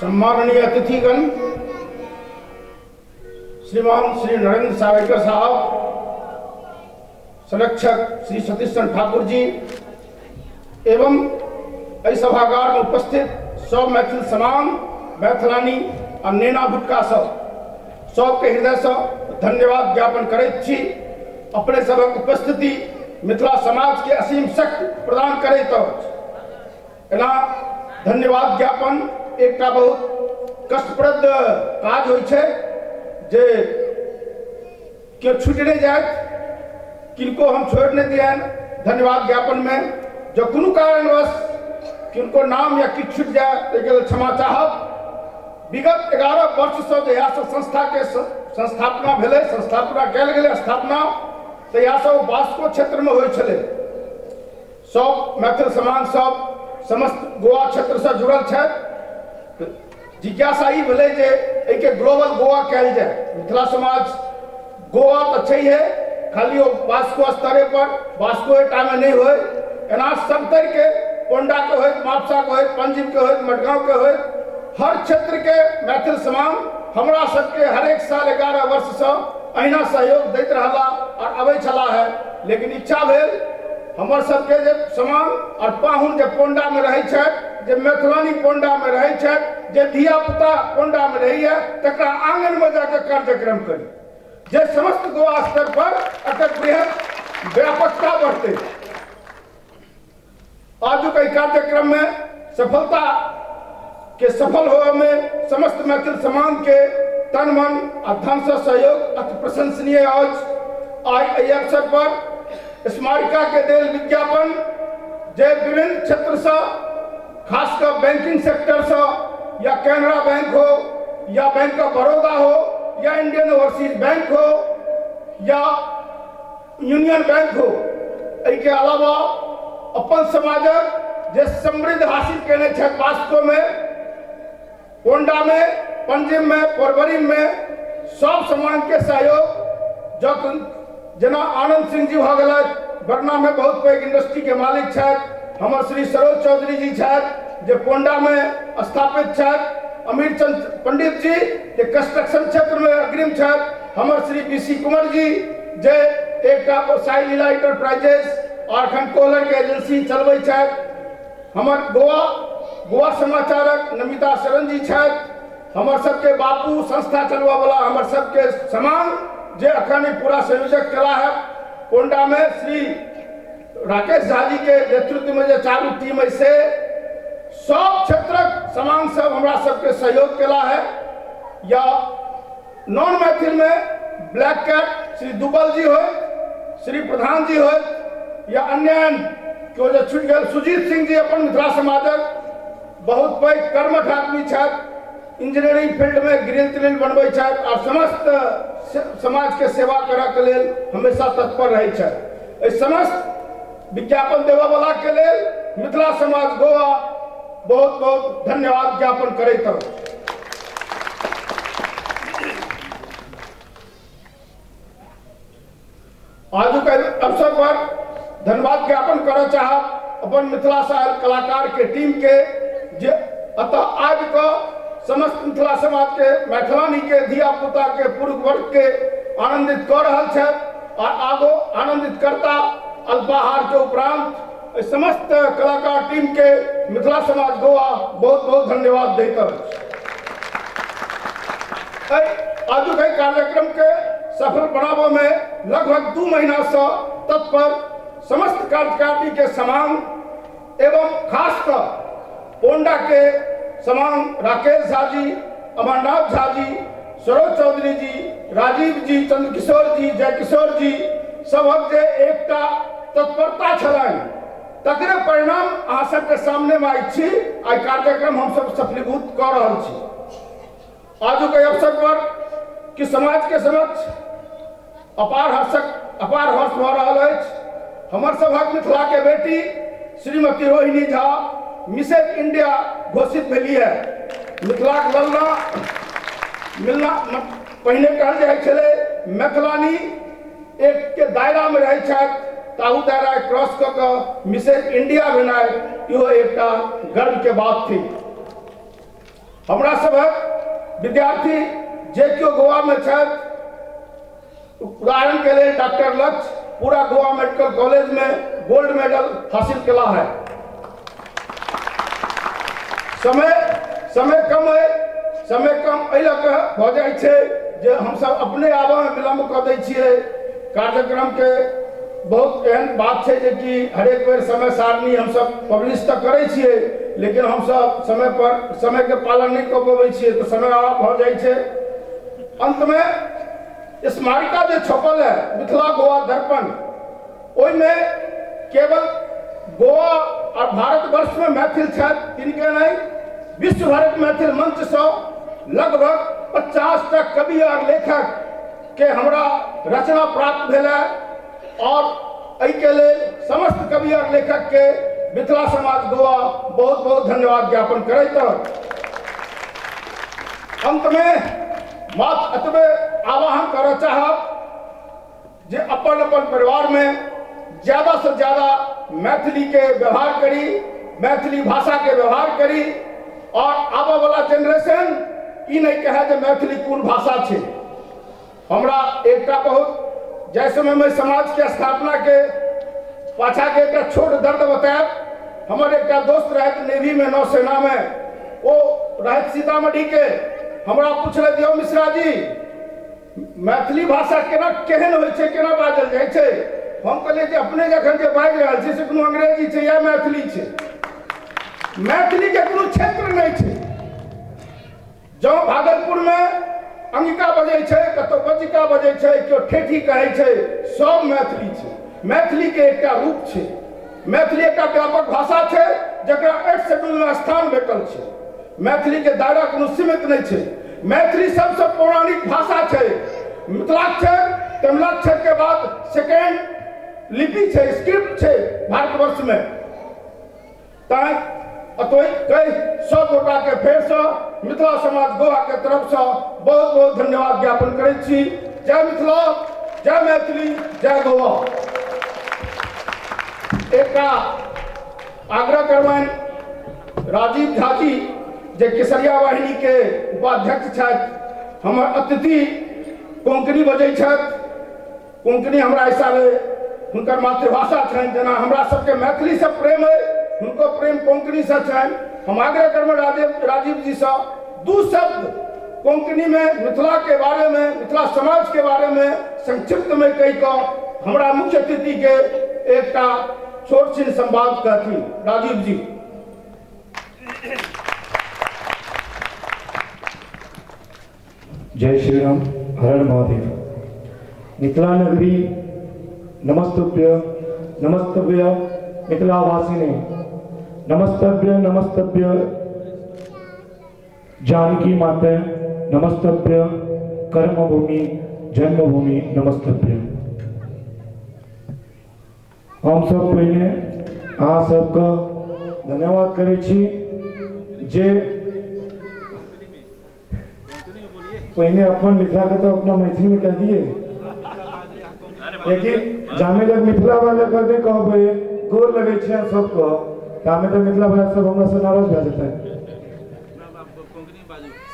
सम्माननीय अतिथिगण श्रीमान श्री नरेंद्र सावेकर साहब, संरक्षक श्री सतीश चंद्र ठाकुर जी एवं एहि सभागार में उपस्थित सब मैथिल समांग, मैथिलानी आ नेना भुटका सब सबके हृदय से धन्यवाद ज्ञापन करैत छी। अपने सबक उपस्थिति मिथिला समाज के असीम शक्ति प्रदान करैत अछि। एना धन्यवाद ज्ञापन एकटा बहुत कष्टप्रद काज होइ छै जे केओ छुटि नहि जायत, किनको हम छोड़ि नहि दियनि। धन्यवाद ज्ञापन में जँ कोनो कारणवश किनको नाम या किछु छुटि जाय ताहिके लेल क्षमा चाहब। विगत 11 वर्षसँ जहियासँ संस्थाके संस्थापना भेलै, संस्थापना कयल गेलै, स्थापना तहियासँ ओ वास्को क्षेत्रमे होइ छलै। सब मैथिल समाज सब समस्त गोवा क्षेत्रसँ जुड़ल छथि। जिज्ञासा ई भेलै जे एहिके ग्लोबल गोवा कयल जाय। मिथिला समाज गोवा तऽ छैहे, खाली ओ वास्को स्तरे पर वास्कोएटामे नहि होय, एना सबतरिके पोंडाके होइत, मापसाके होइत, पंजिमके होइत, मडगांवके होइत, हर क्षेत्रके मैथिल समाज हमरा सबके हरेक साल 11 वर्षसँ अहिना सहयोग दैत रहला और अबै छलाह है। लेकिन इच्छा भेल हमर सबके जे समांग और पाहुन जे पोंडा में रहै छथि, जे मैथिलानी पोंडा में रहै छथि, जे धिया पुता पोंडा में रहैया, तकरा आंगन में जाके कार्यक्रम करी जे समस्त गोवा स्तर पर एकर बृहद व्यापकता बढ़तै। आजुक एहि कार्यक्रम में सफलता के सफल होवे में समस्त मैथिल समाज के तन मन आ धन से सहयोग अति प्रशंसनीय अछि। आइ एहि अवसर पर स्मारिका के देल विज्ञापन जे विभिन्न क्षेत्र से खासकर बैंकिंग सेक्टर से या कैनरा बैंक हो या बैंक ऑफ बड़ौदा हो या इंडियन ओवरसीज बैंक हो या यूनियन बैंक हो, एहिके अलावा अपन समाजक जे समृद्ध हासिल केने छथि वास्को में, पोंडा में, पंजिम में, पोरबरी में, सब समाज के सहयोग जखन जेना आनंद सिंह जी भऽ गेलथि, बरना में बहुत पैघ इंडस्ट्री के मालिक छथि, हमर श्री सरोज चौधरी जी छथि जे पोंडा में स्थापित छथि, अमीर चंद पंडित जी जे कंस्ट्रक्शन क्षेत्र में अग्रिम छथि, हमर श्री बी सी कुंवर जी जे एकटा साई लीला इंटरप्राइजेस और अखन कोलर के एजेंसी चलबै छथि, हमर गोवा गोवा समाचारक नमिता शरण जी छथि, हमर सबके बापू संस्था चलबऽ वाला हमर सबके समान जे अखन पूरा संयोजक कला है पोंडा में श्री राकेश झा जी के नेतृत्व में जे चारू टीम है से सब क्षेत्रक समान सब हमरा सबके सहयोग केला है। या नॉन मैथिल में ब्लैक कैट श्री दुबल जी हो, श्री प्रधान जी हो या अन्य केओ जे छुटि गेल, सुजीत सिंह जी अपन मिथिला समाजक बहुत पैघ कर्मठ आदमी छथि, इंजीनियरिंग फील्ड में ग्रिल त्रिल बनबै छथि और समस्त समाज के सेवा करऽ के लेल हमेशा तत्पर रहै छथि। एहि समस्त विज्ञापन देबऽ वाला के लेल मिथिला समाज गोवा बहुत बहुत धन्यवाद ज्ञापन करैत अछि। आजुक अवसर पर धन्यवाद ज्ञापन करऽ चाहब अपन मिथिला से आयल कलाकार के टीम के जे अतः आबि कऽ समस्त मिथिला समाज के मैथिलानी के धिया पुता के पुरुष वर्ग के आनंदित कऽ रहल छथि और आगो आनंदित करता। अल्पाहार के उपरांत समस्त कलाकार टीम के मिथिला समाज गोवा बहुत बहुत धन्यवाद दैत अछि। आजुक एहि कार्यक्रम के सफल बनाबऽ में लगभग 2 महीना से तत्पर समस्त कार्यकारिणी के समान एवं खास कर पोंडा के समान राकेश झा जी, अमरनाथ झा जी, सरोज चौधरी जी, राजीव जी, चंद्रकिशोर जी, जयकिशोर जी सबक जे एकटा तत्परता छलनि तकरे परिणाम अहाँ सबके सामने में आइ छी। आइ कार्यक्रम हम सब सफलीभूत कऽ रहल छी। आजुक एहि अवसर पर कि समाज के समक्ष अपार हर्षक अपार हर्ष भऽ रहल अछि। हमर सभक मिथिला के बेटी श्रीमती रोहिणी झा मिसेज इंडिया घोषित भेली है। मिथिलाक ललना मिलना पहिने कहल जाइ छलै मैथिलानी एक के दायरा में रहै छथि, ताहू दायरा क्रॉस कऽ कऽ मिसेज इंडिया भेनाइ इहो एकटा गर्व के बात थी। हमरा सभक विद्यार्थी जे केओ गोवामे छथि, उदाहरण के लेल डॉक्टर लक्ष्य पूरा गोवा मेडिकल कॉलेज में गोल्ड मेडल हासिल केला है। समय समय कम है, समय कम एहि लऽ कऽ भऽ जाइ छै जे हमसब अपने आबऽमे विलम्ब कऽ दै छियै। कार्यक्रमके बहुत एहन बात छै जे कि हरेक बेर समय सारणी हमसब पब्लिश तऽ करै छियै, लेकिन हमसब समय पर समयके पालन नहि कऽ पबै छियै, तऽ समय अभाव भऽ जाइ छै। अंतमे स्मारिका जे छपल है मिथिला गोवा दर्पण, ओहिमे केवल गोवा और भारतवर्षमे मैथिल छथि तिनके नहि, विश्व भरक मैथिल मंचसँ लगभग 50 टा कवि और लेखक के हमरा रचना प्राप्त भेल है और एहिके लेल समस्त कवि और लेखक के मिथिला समाज गोवा बहुत बहुत धन्यवाद ज्ञापन करैत अंत में मात्र एतबे आह्वान करऽ चाहब जे अपन अपन परिवार में ज्यादा से ज्यादा मैथिली के व्यवहार करी, मैथिली भाषा के व्यवहार करी और आबऽ वाला जेनरेशन ई नहीं कहे जे मैथिली कोन भाषा छै। हमरा एकटा बहुत जाहि समय में समाज के स्थापना के पाछा के एकटा छोट दर्द बतायब। हमर एकटा दोस्त रहथि नेवी में, नौसेना में, ओ रहथि सीतामढ़ी के। हमरा पूछलथि, यौ मिश्रा जी, मैथिली भाषा केना केहन होइ छै, केना बाजल जाइ छै? हम कहलियै जे अपने जखन जे बाजि रहल छी से कोनो अंग्रेजी छै या मैथिली छै? मैथिली के कोनो क्षेत्र नहि छै। जँ भागलपुर में अंगिका बजै छै, कतौ बज्जिका बजै छै, केओ ठेठी कहै छै, सब मैथिली छै। मैथिली के एकटा रूप छै। मैथिली एकटा व्यापक भाषा छै जकरा 8 शेड्यूल में स्थान भेटल छै। मैथिली के दायरा कोनो सीमित नहि छै। मैथिली सबसँ पौराणिक भाषा छै। मिथिलाक्षर तमिलाक्षर के बाद सेकेंड लिपि छै, स्क्रिप्ट छै भारतवर्ष में। तैं अतोई कहि सब गोटा के फेरसँ मिथिला समाज गोवा के तरफसँ बहुत बहुत धन्यवाद ज्ञापन करै छी। जय मिथिला, जय मैथिली, जय गोवा। एकटा आग्रह करबनि राजीव झा जी जे केसरिया वाहिनी के उपाध्यक्ष छथि, हमर अतिथि कोंकणी बजै छथि। कोंकणी हमरा हिसाबे हुनकर मातृभाषा छनि, जेना हमरा सबके मैथिली से प्रेम है हुनको प्रेम कोंकणी से छनि। हम आग्रह करबै राजीव जी से दू शब्द कोंकणी में मिथिला के बारे में, मिथिला समाज के बारे में संक्षिप्त में कहि कऽ हमरा मुख्य अतिथि के एकटा छोट छिन संवाद कहथिन। राजीव जी। जय श्री राम, हर हर महादेव। मिथिला नगरी नमस्तभ्य नमस्तभ्य मिथिलावासिने नमस्तभ्य नमस्तभ्य जानकी माते नमस्तभ्य कर्मभूमि जन्मभूमि नमस्तभ्य। हम सब पहिने अहाँ सबके धन्यवाद करै छी जे पहिने अपन मिथिला के तो अपना मैथिली में कह दिए, लेकिन जामे जब मिथिला वाले के नहीं कहबै गोर लगे छै सबके, तामे तो मिथिला वाला सब हमरा से नाराज भए जेतै।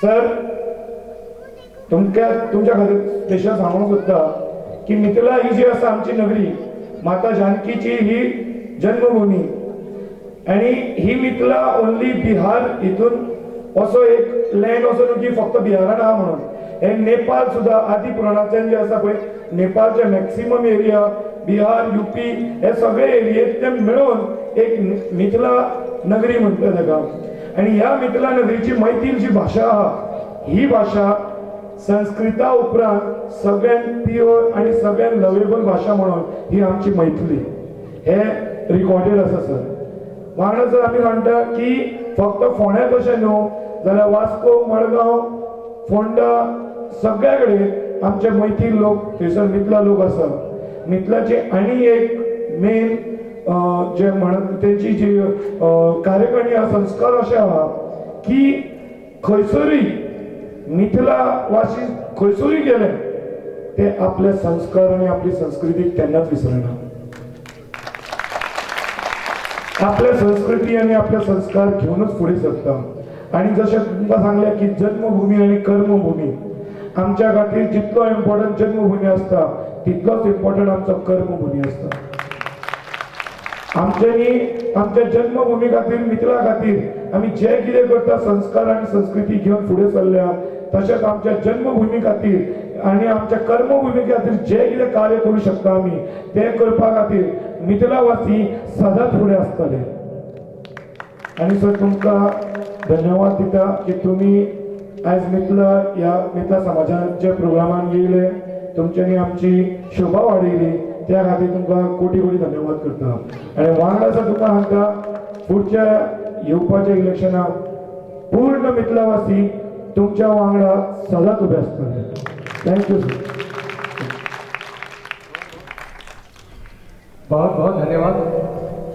सर तुमच्या तुमच्या खातीर स्पेशल सांगूंक सोदता की मिथिला ही जी आसा आमची नगरी, माता जानकीची ही जन्मभूमी आनी ही मिथिला ओनली बिहार हितून असो एक लँड असो न्हू की फक्त बिहारान आहा म्हणून, हे नेपाळ सुद्दां आदी पुराणांतल्यान जे आसा पळय नेपाळचे मॅक्सिमम एरिया, बिहार, युपी हे सगळे एरियेंतले मेळून एक मिथिला नगरी म्हणटा ताका। आनी ह्या मिथिला नगरीची मैथिल जी भाशा आहा ही भाशा संस्कृता उपरांत सगळ्यान प्युअर आनी सगळ्यान लवेबल भाशा म्हणून ही आमची मैथिली हे रिकॉर्डेड आसा सर। वांगडा जर आमी म्हणटा की फक्त फोंड्या तशें न्हू जाल्यार वास्को, मडगांव, फोंडा सगळ्या कडेन आमचे मैथिल लोक थंयसर मिथिला लोक आसा। मिथिलाची आनी एक मेन जे म्हणत तेंची जी कार्यकारणी आहा, संस्कार अशे आहा की खंयसरूय मिथिला वासी खंयसरूय गेले ते आपले संस्कार आनी आपली संस्कृती केन्नाच विसरना। आपल्या संस्कृती आनी आपले संस्कार घेवनूच फुडें सरता। आनी जशें तुमकां सांगलें की जन्मभूमी आनी कर्मभूमी आमच्या खातीर जितलो इम्पॉर्टंट जन्मभूमी आसता तितलोच इम्पॉर्टंट आमचो कर्मभूमी आसता. आमच्यांनी आमच्या जन्मभूमी खातीर, मिथिला खातीर आमी जे कितें करता, संस्कार आनी संस्कृती घेवन फुडें सरल्या, तशेंच आमच्या जन्मभूमी खातीर आनी आमच्या कर्मभूमी खातीर जे कितें कार्य करूं शकता आमी तें करपा खातीर मिथिलावासी सदांच फुडें आसतले. आनी सर, तुमकां धन्यवाद दिता की तुमी आयज मिथिला ह्या मिथिला समाजाच्या प्रोग्रामान येयले, तुमच्यांनी आमची शोभा वाडयली, त्या खातीर तुमकां कोटी कोटी धन्यवाद करता. आनी वांगडा सर तुमकां सांगता, फुडच्या येवपाच्या इलेक्शनाक पूर्ण मिथिलावासी तुमच्या वांगडा सदांच उबे आसतले. Thank you sir. बहुत बहुत धन्यवाद.